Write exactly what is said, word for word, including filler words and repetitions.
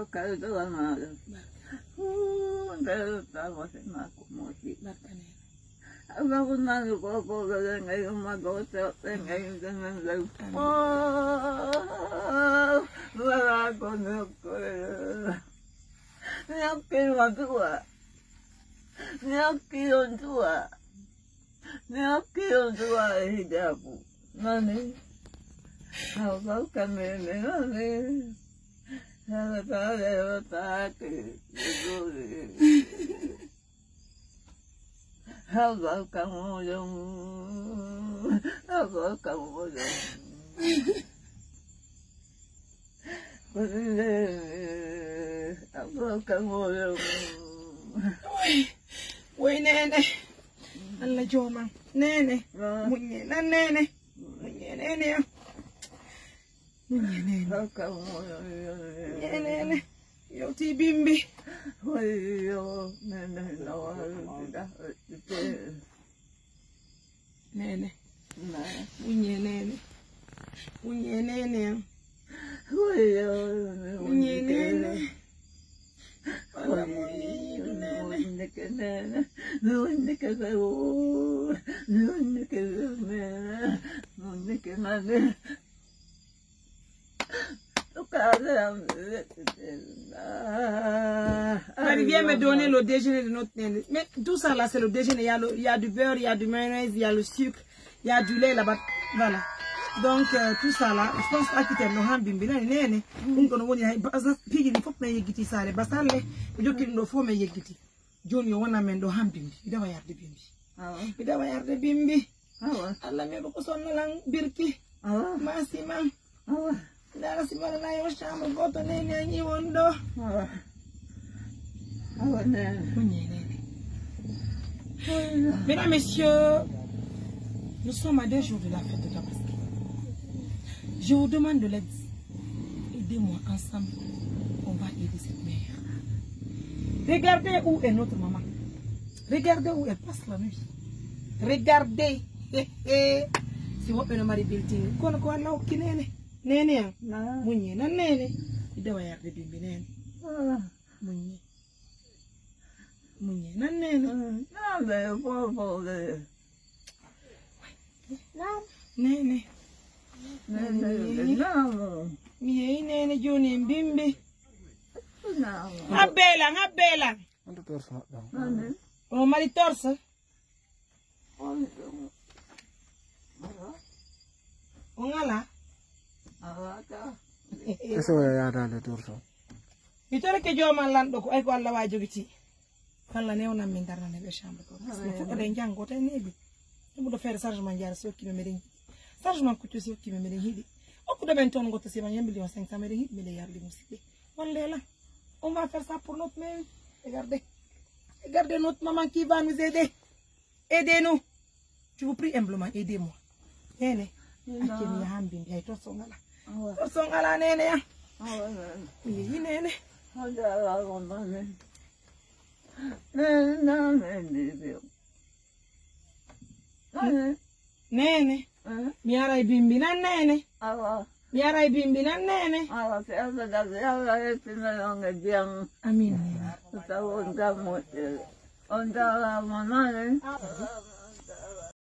Kala ɗo wano ɗo. Huu, nder tawate makko moƴƴi. Barka neene. Allahumma ni ko ko ɓe ngayi umma goto, ɓe ngayi ɓe men lay. Amin. Oh, wala ko nokko. Mi hokkiri ma du'a. Mi hokkiri on du'a. Mi hokkiri on du'a e hijaabu. Nani? Aw, barka neene, nani? Yalla taala e wataake, e doole. Aw, barka moƴƴo. Aw, barka moƴƴo. Aw, barka moƴƴo. Woy, woy, neene. Allah jooman. Neene. Ah. Muññe nan, neene. Muññe, neene, ya. Muññe, neene. Barka moƴƴo. Muññe, neene. Yewti bimbi. Wayyo, neene, no waawirta. Neene. Muññe, neene. Muññe, neene, ya. Wayyo, muññe, neene. Wala mo yiɗu, neene. Muññike, neene. Muññike, neene. Muññike, neene. Muññike, neene. Mari vient me donner le déjeuner de notre néné. Mais tout ça là, c'est le déjeuner. Il y a le, il y a du beurre, il y a du mayonnaise, il y a le sucre, il y a du lait là-bas. Voilà. Donc, euh, tout ça là, je pense que akiten no hambimbi nani neene. Ɗum ɗon woni hay basa piiji ɗi fof men yeggiti saare basalle. Ko jokki ɗum ɗo fof men yeggiti. Jooni yo wona men ɗo hambimbi. Miɗo wa yarde bimbi. Awa. Miɗo wa yarde bimbi. Awa. Allah meɗo ko sonno lan birki. Awa. Masi man. Awa. Ndara si mbaɗa na yo chambre goto nene an iwon ɗo. Awa. Awa nene. Muññe nene. Awa. Mesdames, messieurs, nous sommes à deux jours de la fête de Tabaski. Je vous demande de l'aide. Aidez-moi ensemble. On va aider cette mère. Regardez où est notre maman. Regardez où elle passe la nuit. Regardez. He, he. Si woɓɓe no mari building. Kono ko Allah hokki nene. Nene an. Muññe nan nene. Ida wa yarde bimbi nene. Muññe. Muññe nan nene. Nene. Nene. Mi yehi nene jooni e bimbi. Habbe lan, habbe lan. Wonde torse maɓɓe on. O mari torse. On alaa? Est-ce que o yaadaade torse on? Mi torake jooman lanɗo ko ay ko Allah waawi jogiti. Allah newnan min darnane ɓe chambre ko. Parce que fuɗɗode e janngo tan neeɓi. Ɗum ɗo feere chargement jaara si hokkima meɗen. Chargement couture si hokkima meɗen hiɗi. Hokkude men toon goto si man un million cinq cent meɗen hiɗi meɗen yarli musiɓɓe. Walle lan. On va faire ça pour notre mère. Regardez. Regardez notre maman qui va nous aider. Aidez-nous. Je vous prie humblement, aidez-moi. Nene. Acce mi yahan bimbi hay torse on alaa. Torse on alaa nene ya. Mi yehi nene. Nene. Nene. Mi aray bimbi nan nene. Mi aray bimbi nan nene. Awa, si Allah jaɓi, Allah yettina on e jam. Amin. Taw on jam moƴƴere. On jaaraama nane.